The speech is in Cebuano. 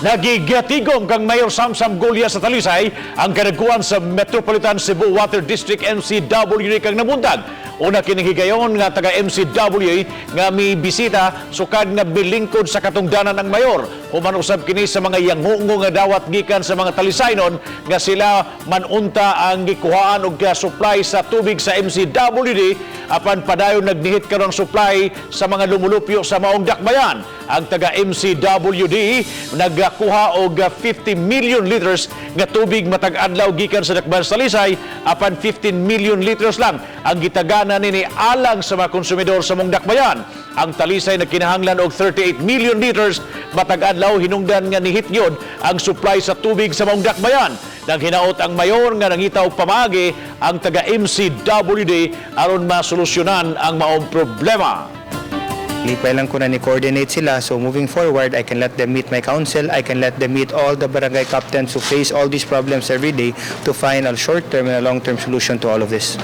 Nagigatigom kang Mayor Samsam Gulya sa Talisay ang kadagkuan sa Metropolitan Cebu Water District, MCWD, kang nabuntag. Una kining higayon nga taga MCWD nga mi bisita sukad nga bilingkod sa katungdanan ng mayor. Human usab kini sa mga yangungo nga dawat gikan sa mga Talisaynon nga sila manunta ang gikuhaan og supply sa tubig sa MCWD, apan padayon nagnihit karon ang supply sa mga lumulupyo sa maong dakbayan. Ang taga MCWD nagakuha og 50 million liters nga tubig matag adlaw gikan sa dakbayan sa Talisay, apan 15 million liters lang ang gitagana nini alang sa mga konsumidor sa maong dakbayan. Ang Talisay nagkinahanglan og 38 million liters matag adlaw, hinungdan nga nihit gyud ang supply sa tubig sa maong dakbayan. Naghinaot ang mayor nga nangita og pamaagi ang taga MCWD aron masolusyonan ang maong problema. Lipay lang ko na ni-coordinate sila. So moving forward, I can let them meet my council. I can let them meet all the barangay captains who face all these problems every day to find a short-term and a long-term solution to all of this.